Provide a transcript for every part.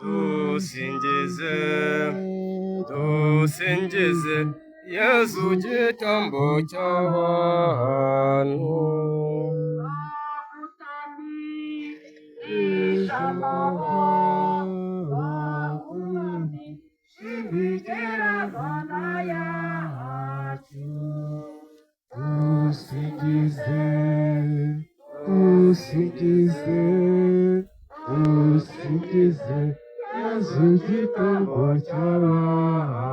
Dusingize, dusingize Yezu gitambo cy'abantu. Dusingize, dusingize, dusingize Yezu gitambo cy'abantu.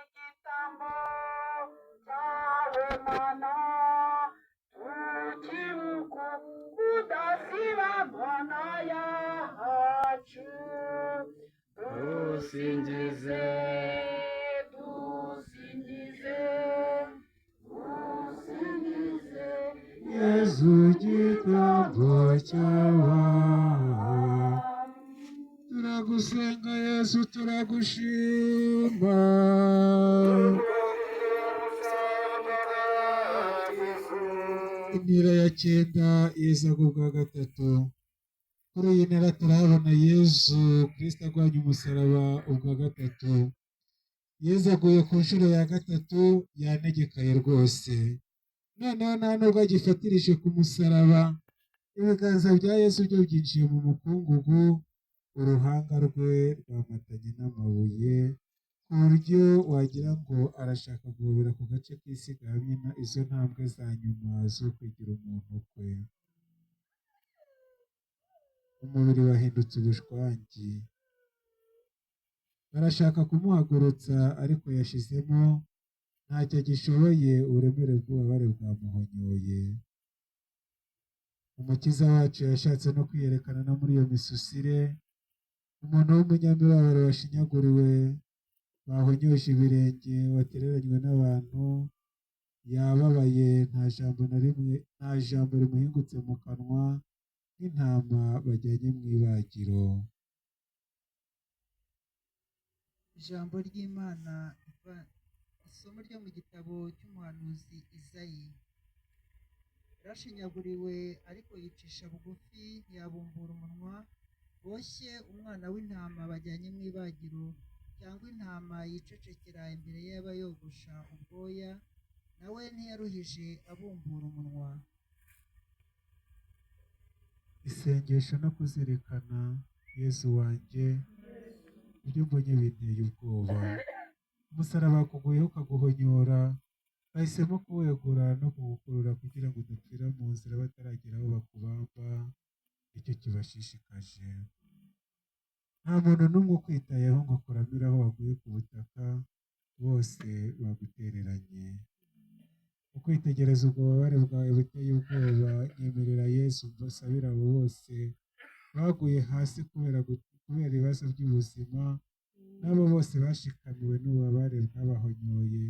Igitambo cyawe Mana, tukibuka udasiba Mana yacu. Dusingize, dusingize, dusingize Yezu gitambo cy'abantu. Turagusenga Yesu, turagushima. Intera ya cyenda, Yezu agwa ubwa gatatu. Kuri iyi ntera turahabona Yezu Kristo agwanya umusaraba ubwa gatatu. Yezu aguye ku nshuro ya gatatu, yanegekaye rwose. Noneho nta nubwo agifatirije ku musaraba, ibiganza bya Yesu byo byinjiye mu mukungugu, uruhanga rwe rwamatanye n'amabuye, ku buryo wagira ngo arashaka guhobera ku gace k'isi gahamye na izo ntambwe za nyuma zo kwigira umuntu kwe. Umubiri wahindutse ubushwangi. Barashaka kumuhagurutsa ariko yashizemo, ntacyo agishoboye, uburemere bw'ububabare bwamuhonyoye. Umukiza wacu yashatse no kwiyerekana no muri iyo misusire, umuntu w'umunyamibabaro washinyaguriwe, bahonyoje ibirenge, watereranywe n'abantu, yababaye, nta jambo na rimwe, nta jambo rimuhingutse mu kanwa, nk'intama bajyanye mu ibagiro. Ijambo ry'Imana riva isomo ryo mu gitabo cy'umuhanuzi Izayi. Yarashinyaguriwe ariko yicisha bugufi, ntiyabumbura umunwa, boshye umwana w'intama bajyanye mu ibagiro, cyangwa intama yicecekera imbere y'abayogosha ubwoya, nawe ntiyaruhije abumbura umunwa. Isengesho no kuzirikana. Yezu wanjye, ibyo mbonye binteye ubwoba. Umusaraba wakuguyeho ukaguhonyora, bahisemo kuwegura no kuwukurura kugira ngo udapfira mu nzira bataragera aho bakubamba, nicyo kibashishikaje. Nta muntu n'umwe ukwitayeho ngo akuramire aho waguye ku butaka, bose bagutereranye. Mu kwitegereza ubwo bubabare bwawe buteye ubwoba, nyemerera Yezu mbasabire abo bose baguye hasi kubera ibibazo by'ubuzima, n'abo bose bashikamiwe n'ububabare bwabahonyoye.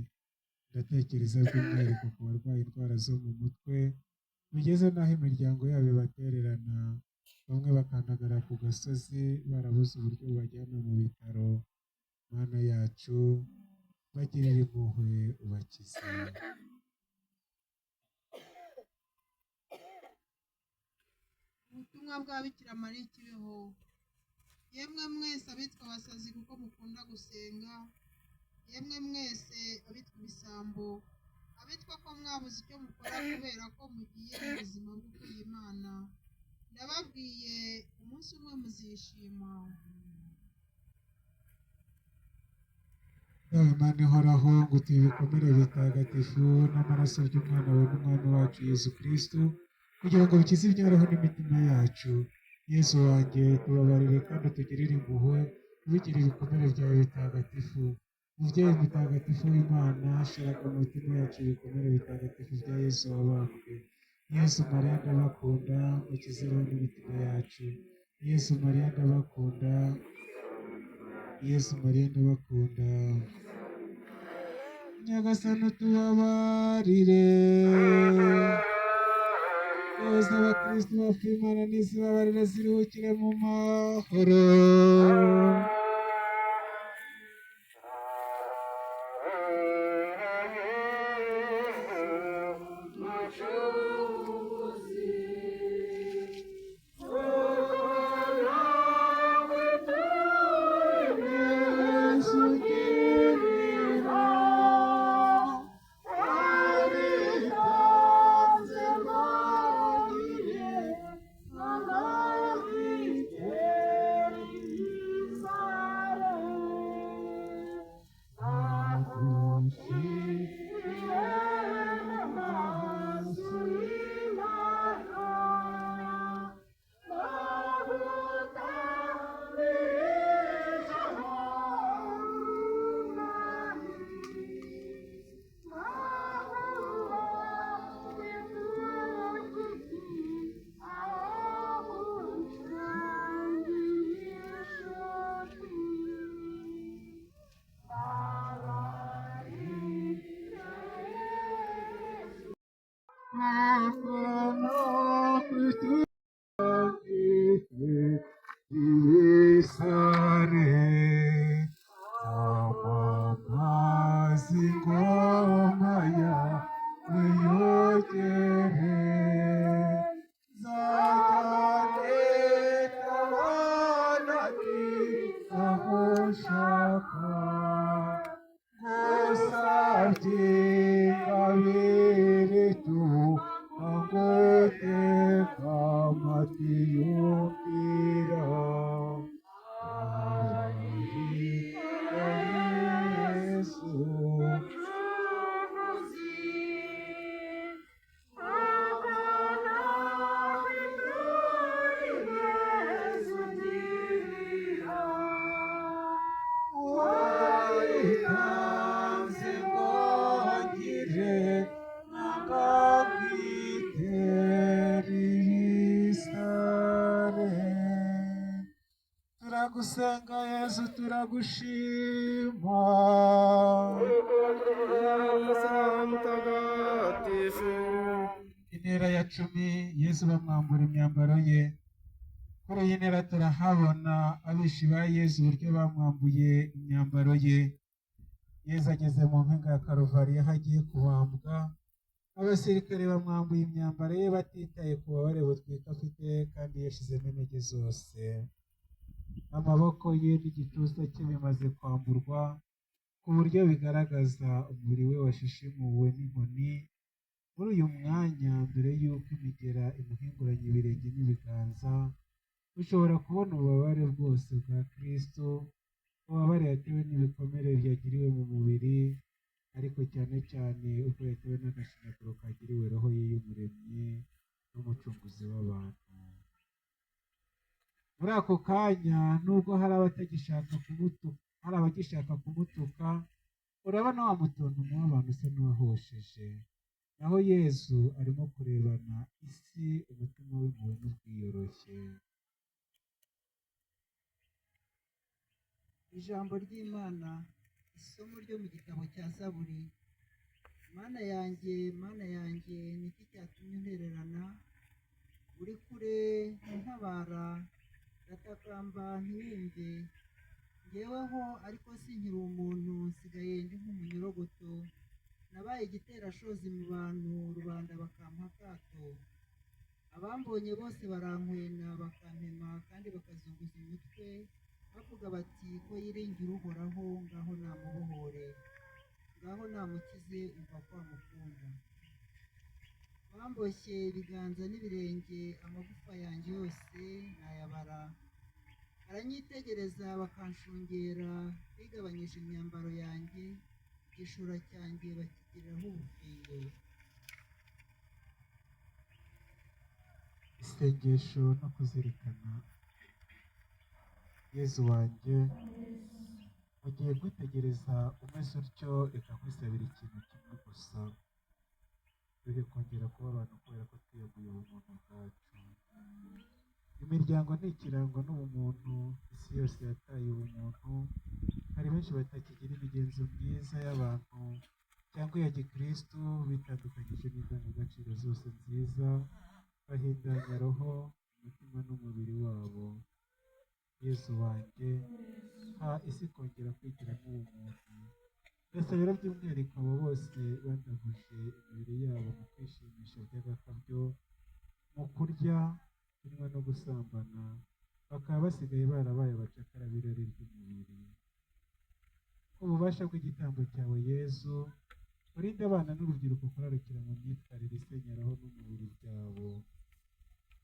Ndatekereza by'umwihariko ku barwaye indwara zo mu mutwe, bigeze n'aho imiryango yabo ibatererana, bamwe bakandagara ku gasozi barabuze uburyo bubajyana mu bitaro. Mana yacu, bagirire impuhwe ubakize. Ubutumwa bwa Bikira Mariya i Kibeho. Yemwe mwese abitwa abasazi kuko mukunda gusenga, yemwe mwese abitwa ibisambo, abitwa ko mwabuze icyo mukora kubera ko mugiye mu buzima bwo kwiha Imana, ndababwiye umunsi umwe muzishima. Dawe Mana ihoraho, ngutuye ibikomere bitagatifu n'amaraso by'umwana wawe n'umwami wacu Yezu Kristu, kugira ngo bikize ibyaroho n'imitima yacu. Yezu wanjye, tubabarire kandi utugirire impuhwe, ubigire ibikomere byawe bitagatifu. Mubyeyi mutagatifu w'Imana, shiraga mu mitima yacu ibikomere bitagatifu bya Yezu wabambwe. Yezu Mariya ndabakunda, mukize roho n'imitima yacu. Yezu Mariya ndabakunda, Yezu Mariya ndabakunda. Nyagasani utubabarire. Bose abakristu bapfa Imana n'izibabarire ziruhukire mu mahoro. Mucunguzi, ibisare zamamaza ingoma yawe yogere nzajyane n'abana aho ushaka ngusabye ingabire tunguteka amatwi yumvira Yesu. Wayitanze ngo ngire nakakwitera ibisare. Turagusenga Yesu, turagushima. Umusaraba mutagatifu. Intera ya 10, Yesu bamwambura imyambaro ye. Kuri iyi ntera turahabona abishi ba Yesu uburyo bamwambuye imyambaro ye. Yesu ageze mu mpinga ya Karuvariyo aho agiye kubambwa, abasirikare bamwambuye imyambaro ye batitaye ku bubabare butwika afite kandi yashizemo intege zose. Amaboko ye n'igituza cye bimaze kwamburwa ku buryo bigaragaza umubiri we washishimuwe n'inkoni. Muri uyu mwanya mbere y'uko imigera imuhinguranya ibirenge n'ibiganza, ushobora kubona ububabare bwose bwa Kristo, ububabare yatewe n'ibikomere yagiriwe mu mubiri, ariko cyane cyane ubwo yatewe n'agashinyaguro kagiriwe roho ye y'umuremyi n'umucunguzi w'abantu. Muri ako kanya, nubwo hari abatagishaka kumutuka, hari abagishaka kumutuka, urabona wa mutontomo w'abantu usa n'uwahosheje. Naho Yesu arimo kurebana isi umutima w'impuhwe n'ubwiyoroshye. Ijambo ry'Imana, isomo ryo mu gitabo cya Zaburi. Mana yanjye, Mana yanjye, ni iki cyatumye untererana? Uri kure ntabara, ndatakamba ntiwumve. Njyeweho ariko sinkiri umuntu, nsigaye ndi nk'umunyorogoto. Nabaye igiterashozi mu bantu, rubanda bakampa akato. Abambonye bose barankwena, bakampema kandi bakazunguza umutwe, bavuga bati ko yiringira Uhoraho, ngaho namubohore, ngaho namukize, umva ko amukunda. Bamboshye ibiganza n'ibirenge, amagufa yanjye yose nayabara. Baranyitegereza bakanshungera, bigabanyije imyambaro yanjye, igishura cyanjye bakigiriraho ubufindo. Isengesho no kuzirikana. Yezu wanjye, mu gihe nkwitegereza umeze utyo, reka nkwisabire ikintu kimwe gusa: duhe kongera kuba abantu kubera ko twiyambuye ubumuntu bwacu. Imiryango ntikirangwa n'ubumuntu, isi yose yataye ubumuntu. Hari benshi batakigira imigenzo myiza y'abantu cyangwa iya gikristu, bitandukanyije n'indangagaciro zose nziza, bahindanya roho, umutima n'umubiri wabo. Yezu wanjye, ha isi kongera kwigiramo ubumuntu. Ndasabira by'umwihariko abo bose bandavuje imibiri yabo mu kwishimisha by'agakabyo, mu kurya, kunywa no gusambana, bakaba basigaye barabaye abacakara b'irari ry'umubiri. Ububasha bw'igitambo cyawe Yezu, urinde abana n'urubyiruko kurarukira mu myitwarire isenya roho n'umubiri byabo.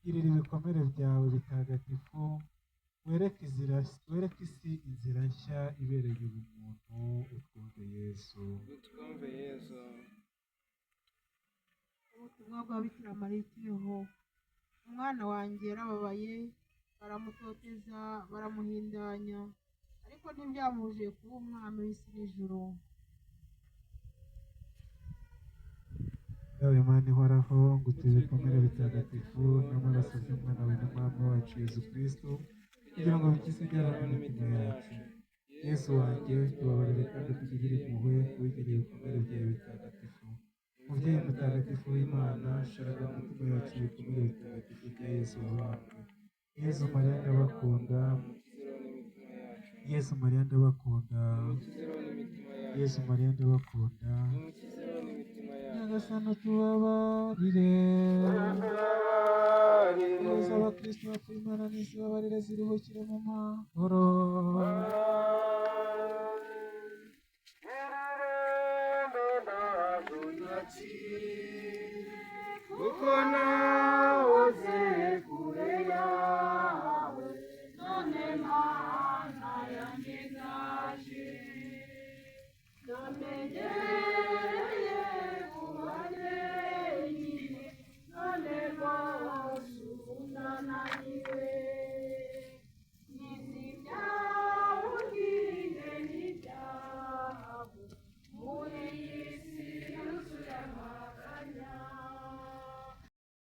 Girira ibikomere byawe bitagatifu, wereke isi inzira nshya ibereye ubumuntu. Utwumve Yezu. Utwumve Yezu. Ubutumwa bwa Bikira Mariya ikiriho. Umwana wanjye yarababaye, baramutoteza, baramuhindanya, ariko ntibyamubujije kuba umwami w'isi n'ijuru. Dawe Mana ihoraho, ngutuye ibikomere bitagatifu n'amaraso by'umwana wawe n'Umwami wacu Yezu Kristo, kugira ngo bikize ibyaha n'imitima yacu. Yesu wanjye, tubabarire kandi utugirire impuhwe, wigiriye ibikomere byawe bitagatifu. Mubyeyi mutagatifu w'Imana, sharaga mu mitima yacu ibikomere bitagatifu bya Yesu wabambwe. Yezu Mariya ndabakunda. Yezu Mariya ndabakunda. Yezu Mariya ndabakunda. Nyagasani tubabarire. Roza abakristo bapfuye Imana n'isi babarire ziruhukire mu mahoro. Kuko nta